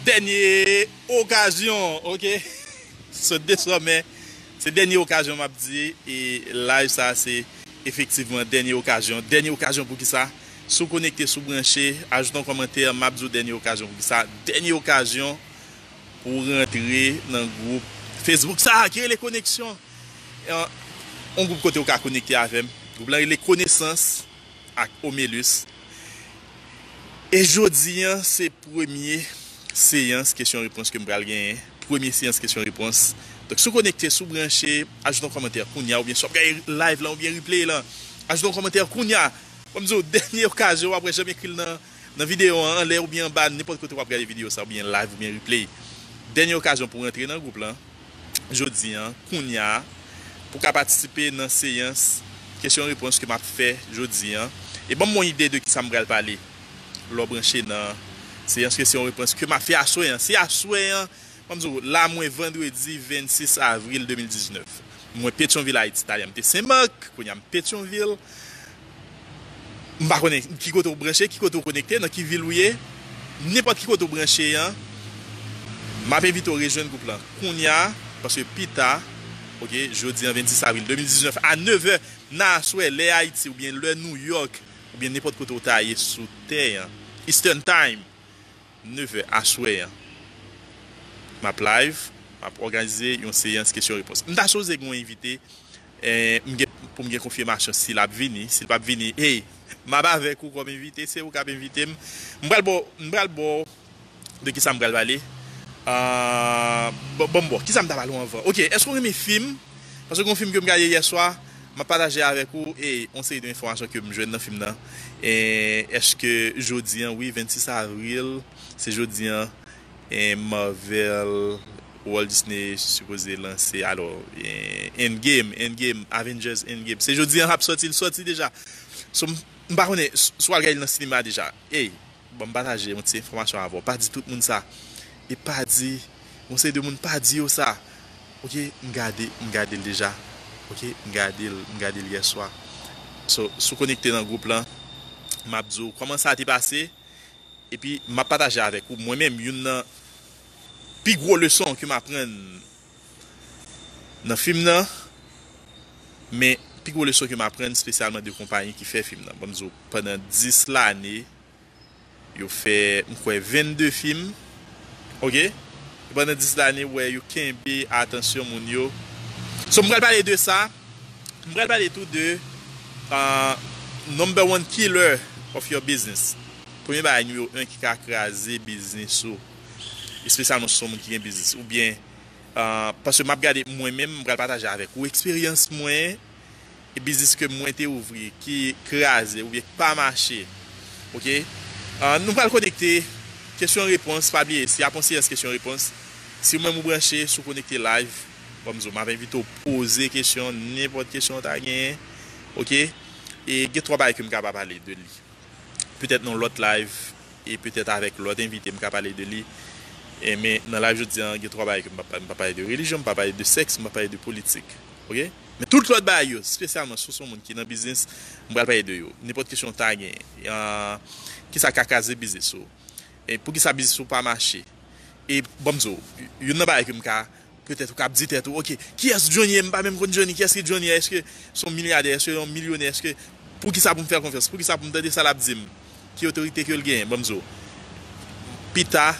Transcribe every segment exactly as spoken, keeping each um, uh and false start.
Dènye okazyon, ok? So, dezòmè, se dènye okazyon m ap di, e live sa se efektivman dènye okazyon. Dènye okazyon pou ki sa? Si w konekte, si w branche, ajoute yon kòmantè, m ap di w dènye okazyon pou ki sa? Dènye okazyon pou w rantre nan gwoup Facebook sa a ki rele Koneksyon. Yon, yon gwoup kote w ka konekte avè m. Gwoup lan rele Konesans ak Omelus. E jodi an, se premye seyans kesyon repons ke m pral genyen. Premye seyans kesyon repons. Donk, si w konekte, si w branche, ajoute yon kòmantè kounye a, oubyen si w ap gade live lan, oubyen replay lan, ajoute yon kòmantè kounye a. Ban m di w, dènye okazyon, w ap wè, janm ekri l nan, nan videyo an, anlè oubyen anba, nenpòt kote w ap gade videyo sa, oubyen live, oubyen replay. Dènye okazyon pou w rantre nan gwoup lan. Jodi an, kounye a, pou w ka patisipe nan seyans kesyon repons ke m ap fè jodi an. E ban m yon ide de kisa m pral pale lè w branche nan seyans kesyon repons ke m ap fè aswè an. Se aswè an, ban m di w, la mwen vandredi vennsis avril de mil diznèf. Mwen Petyonvil, Ayiti. Talè m te Senmak, kounye a m Petyonvil. M pa konnen ki kote w branche, ki kote w konekte, nan ki vil ou ye. Nenpòt ki kote w branche an, m ap envite w rejwenn gwoup lan kounye a, paske pita, ok, jodi an vennsis avril de mil diznèf a nevè nan aswè, lè Ayiti oubyen lè New York, oubyen nenpòt kote w ta ye sou tè an, Eastern Time, nevè aswè an, m ap live, m ap òganize yon seyans kesyon repons. M ta sipoze gen yon envite, eh, m gen, pou m gen konfimasyon si l ap vini. Si l p ap vini, hey, m ap avèk ou kòm envite, se ou k ap envite m. M pral ba w, m pral ba w de kisa m pral pale. Ah, bon, bon, bon, kisa m ta pale w anvan? Ok, èske w renmen fim? Paske gen yon fim ke m gade yè swa, m ap pataje avèk ou, e yon seri de enfòmasyon ke m jwenn nan fim nan. E èske jodi an, wi, vennsis avril, se jodi an, e Marvel, Walt Disney sipoze lanse, alò, e Endgame, Endgame, Avengers Endgame. Se jodi an l ap sòti, l sòti deja. So, m, m pa konnen s-, si w al gade l nan sinema deja. Ey, ban m pataje yon ti enfòmasyon avè w. Pa di tout moun sa. E pa di, yon seri de moun, pa di yo sa. Ok, m gade, m gade l deja. Ok, m gade l, m gade l yè swa. So, si w konekte nan gwoup lan, m ap di w kòman sa te pase. Epi, m ap pataje avèk ou, mwen menm, youn nan pi gwo leson ke m aprann nan fim nan, men pi gwo leson ke m aprann espesyalman de konpayi ki fè fim nan. Ban m di w, pandan dis lane, yo fè, m kwè, vennde fim. Ok? E pandan dis lane, w wè, yo kenbe atansyon moun yo. So, m pral pale de sa. M pral pale tou de, ah, number one killer of your business. Premye bagay nimewo en ki ka kraze biznis ou, espesyalman si w se yon moun ki gen biznis, oubyen, ah, paske m ap gade mwen menm, m pral pataje avèk ou eksperyans mwen, e biznis ke mwen te ouvri, ki kraze oubyen ki pa mache. Ok? Ah, nou pral konekte kesyon repons, pa bliye, se ap yon seyans kesyon repons. Si w menm ou branche, si w konekte live, ban m di w, m ap envite w poze kesyon, nenpòt kesyon w ta genyen. Ok? E gen twa bagay ke m ka pa pale de li. Petèt nan lòt live, e petèt avèk lòt envite, m ka pale de li. E, men nan live jodi an, gen twa bagay ke m pa, m pa pale de relijyon, m pa pale de sèks, m pa pale de politik. Ok? Men tout lòt bagay yo, espesyalman si w se yon moun ki nan biznis, m pral pale de yo. Nenpòt kesyon w ta genyen. Ah, kisa k ka kraze biznis ou? E poukisa biznis ou pa mache? E ban m di w, youn nan bagay ke m ka, petèt ou ka ap di tèt ou, ok, kiyès Johnny ye? M pa menm konn Johnny. Kiyès ki Johnny a? Èske se yon milyadè? Èske yon milyonè? Èske, poukisa pou m fè l konfyans? Poukisa pou m tande sa l ap di m? Ki otorite ke l genyen? Ban m di w. Pita,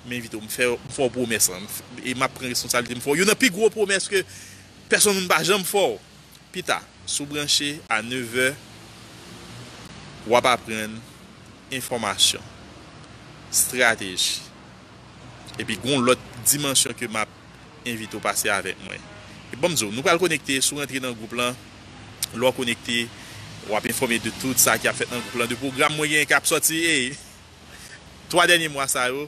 m envite w, m fè, m fè w pwomès lan. M f-, e m ap pran responsablite, m fè w youn nan pi gwo pwomès ke pèsonn moun pa janm fè w. Pita, si w branche a nevè, w ap aprann enfòmasyon, estrateji. Epi gen yon lòt dimansyon ke m ap envite w pase avèk mwen. E ban m di w, nou pral konekte, si w rantre nan gwoup lan, lè w konekte, w ap enfòme de tout sa ki ap fèt nan gwoup lan, de pwogram mwen genyen k ap sòti, ey, twa dènye mwa sa yo,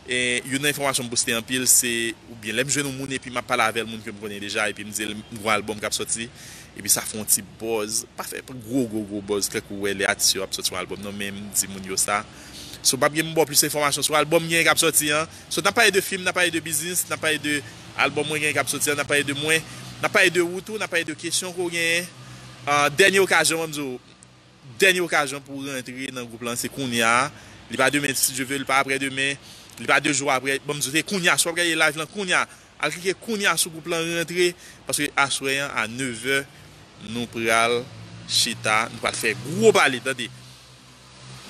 e youn nan enfòmasyon m poste anpil, se, oubyen lè m jwenn yon moun epi m ap pale avè l, moun ke m konnen deja, epi m di l m gen yon albòm k ap sòti, epi sa fè yon ti buzz, pa fè gwo, gwo, gwo buzz, tankou w wè lè atis yo ap sòti yon albòm, non, men m di moun yo sa. So, m p ap gen m ba w plis enfòmasyon sou albòm m genyen k ap sòti an. So, n ap pale de fim, n ap pale de biznis, n ap pale de albòm mwen genyen k ap sòti an, n ap pale de mwen, n ap pale de ou tou, n ap pale de kesyon ke w genyen. Ah, dènye okazyon, ban m di w, dènye okazyon pou w rantre nan gwoup lan, se kounye a. Li pa demen, si Dye vle, li pa aprè demen. Li pa de jou apre, ban m di w, se kounye a, si w ap gade live lan kounye a, al klike kounye a sou gwoup lan, rantre, paske aswè an a nevè, nou pral chita, nou pral fè gwo pale, tande.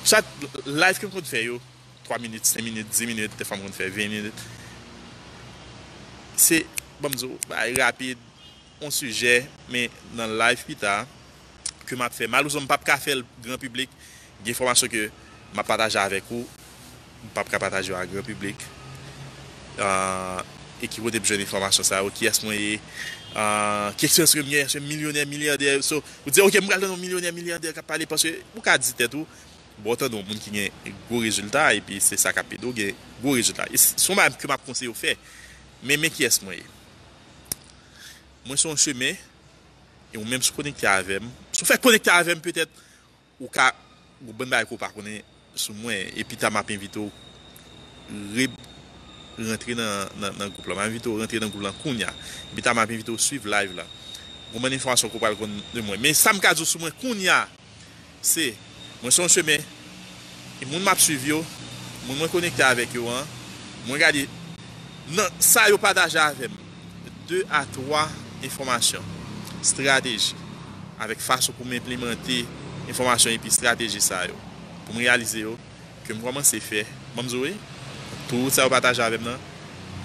Chak live ke m konn fè yo, twa minit, senk minit, dis minit, defwa m konn fè ven minit. Se, ban m di w, bagay rapid, yon sijè, men nan live pita, ke m ap fè. Malerezman, m p ap ka fè l gran piblik. Gen enfòmasyon ke m ap pataje avèk ou, m p ap ka pataje yo a gran piblik. Ah, e ki kote m jwenn enfòmasyon sa yo, kiyès mwen ye, ah, ki eksperyans ke m gen, èske m milyonè, milyadè. So, ou di, "Ok, m pral tann yon milyonè, milyadè k ap pale," paske ou ka di tèt ou, bon, w tande yon moun ki gen gwo rezilta, epi se sa k ap ede w gen gwo rezilta. E s-, se yon bagay ke m ap konseye w fè. Men, men kiyès mwen ye. Mwen se yon chemen, e ou menm si w konekte avè m, si w fèk konekte avè m, petèt, ou ka, gon bann bagay ke w pa konnen sou mwen, epi ta m ap envite w re rantre nan, nan, nan gwoup lan. M ap envite w rantre nan gwoup lan kounye a. Epi ta m ap envite w swiv live la. Gon bann enfòmasyon ke w pral konn de mwen. Men sa m ka di w sou mwen kounye a, se, mwen se yon chemen, e moun m ap swiv yo, moun mwen konekte avèk yo an, mwen gade nan sa yo pataje avè m, de a twa enfòmasyon, estrateji, avèk fason pou m enplimante enfòmasyon epi estrateji sa yo, pou m reyalize yo, ke m kòmanse fè, ban m di w wi, tout sa yo pataje avè m nan,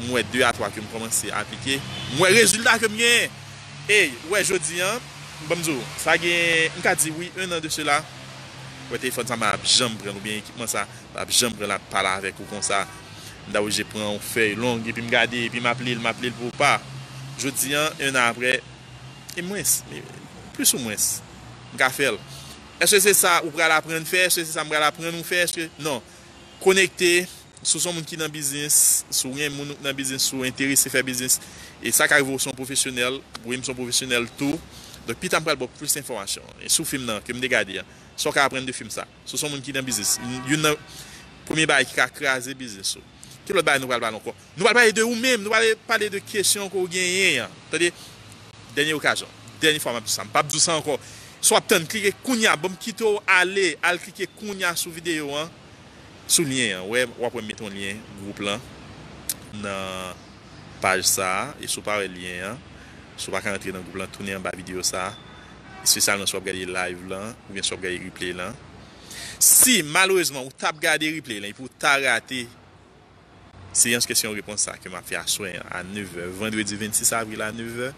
m wè de a twa ke m kòmanse aplike, m wè rezilta ke m genyen. E, ou wè jodi an, ban m di w, sa gen, m ka di wi, un an de cela, ou wè telefòn sa m ap janm pran l, oubyen ekipman sa, m ap janm pran l ap pale avèk ou konsa. M ta oblije pran yon fèy long, epi m gade, epi m ap li l, m ap li l pou pa. Jodi an, un an apre, e mwens, plis ou mwens, m ka fè l. Èske se sa ou pral aprann fè? Èske se sa m pral aprann ou fè? Èske, non. Konekte, si w se yon moun ki nan biznis, si w gen moun ou nan biznis, si w enterese fè biznis, e sa ka rive w se yon pwofesyonèl, wi, m se yon pwofesyonèl tou. Donk, pita m pral ba w plis enfòmasyon. E sou fim nan, ke m te gade an, sa w ka aprann de fim sa? Si w se yon moun ki nan biznis, youn nan premye bagay ki ka kraze biznis ou. Ki lòt bagay nou pral pale ankò? Nou pral pale de ou menm, nou pral pale de kesyon ke w genyen an. Tande, dènye okazyon, dènye fwa m ap di sa, m p ap di w sa ankò. Si w ap tann, klike kounye a, ban m kite w ale, al klike kounye a sou videyo an, sou lyen an. Wè, w ap wè m mete yon lyen gwoup lan nan paj sa a, e si w pa wè lyen an, si w pa ka rantre nan gwoup lan, tounen anba videyo sa a, espesyalman si w ap gade live lan, oubyen si w ap gade replay lan. Si, malerezman, ou t ap gade replay lan, epi ou ta rate seyans kesyon repons sa ke m ap fè aswè an a nevè, vandredi vennsis avril a nevè,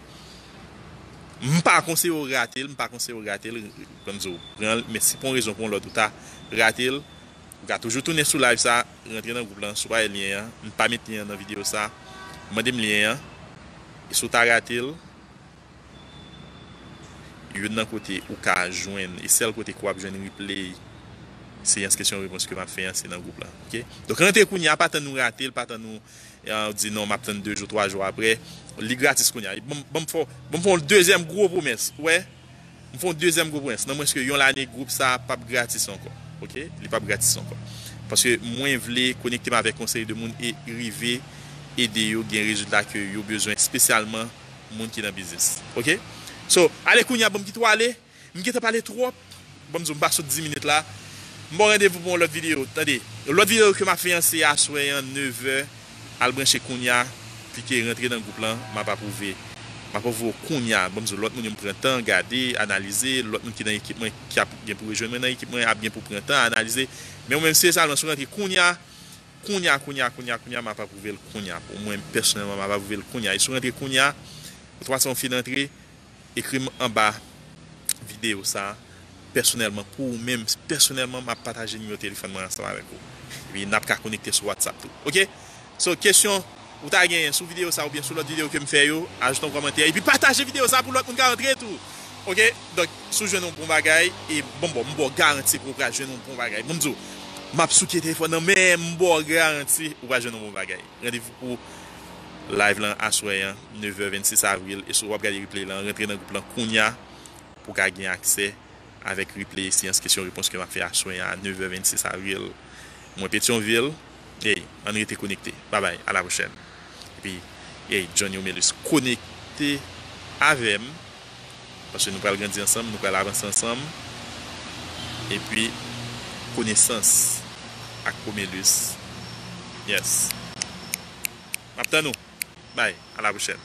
m pa konseye w rate l, m pa konseye w rate l, ban m di w, pran l, men si pou yon rezon pou yon lòt ou ta rate l, ou ka toujou tounen sou live sa, rantre nan gwoup lan, si w pa wè lyen an, m pa met lyen an nan videyo sa, mande m lyen an, e si w ta rate l, youn nan kote ou ka jwenn, e sèl kote ke w ap jwenn replay seyans kesyon repons ke m ap fè an, se nan gwoup lan. Oke? Donk, rantre kounye a, pa tann nou rate l, pa tann nou, e, di non, m ap tann de jou, twa jou apre. Li gratis kounye a. E ban m, ban m fè, ban m fè yon dezyèm gwo pwomès. Ou wè? M fè yon dezyèm gwo pwomès. Nan mwens ke yon lane, gwoup sa a p ap gratis ankò. Oke? Li p ap gratis ankò. Paske mwen vle konekte m avèk yon seri de moun e rive ede yo gen rezilta ke yo bezwen, espesyalman moun ki nan biznis. Oke? So, ale kounye a, ban m kite w ale. M gentan pale twòp. Ban m di w, m pa sot dis minit la. M ba w randevou pou yon lòt videyo. Tande, lòt videyo ke m ap fè an, se aswè an, nevè. Al branche kounye a. Klike rantre nan gwoup lan. M ap apwouve. M ap apwouve w kounye a. Ban m di w, lòt moun yo m pran tan, gade, analize. Lòt moun ki nan ekip mwen, ki ap gen pou rejwenn mwen nan ekip mwen, ap gen pou pran tan, analize. Men ou menm, se sa, si w rantre kounye a, kounye a, kounye a, kounye a, kounye a, m ap apwouve l kounye a. Pou mwen, pèsonèlman, m ap apwouve l kounye a. E si w rantre kounye a, ou twa san w fin rantre, ekri m anba videyo sa a, pèsonèlman, pou ou menm, pèsonèlman, m ap pataje nimewo telefòn mwen ansanm avèk ou. Epi n ap ka konekte sou WhatsApp tou. Oke? So, kesyon ou ta genyen sou videyo sa a oubyen sou lòt videyo ke m fè yo, ajoute yon kòmantè. Epi pataje videyo sa a pou lòt moun ka antre tou. Oke? Donk, si w jwenn yon bon bagay, e bon, bon, m ba w garanti ke w pral jwenn yon bon bagay. Ban m di w, m ap souke telefòn nan, men m ba w garanti ou pral jwenn yon bon bagay. Randevou pou live lan aswè an, nevè vennsis avril. E si w ap gade replay lan, rantre nan gwoup lan kounye a pou w ka gen aksè avèk replay seyans kesyon repons ke m ap fè aswè an a nevè vennsis avril. Mwen Petyonvil. Ey, ann rete konekte. Babay, a la pwochèn. Epi, ey, Johnny Omelus, konekte avè m. Paske nou pral grandi ansanm, nou pral avanse ansanm. Epi, konesans ak Omelus, Yes. M ap tann ou. Bye. À la prochaine.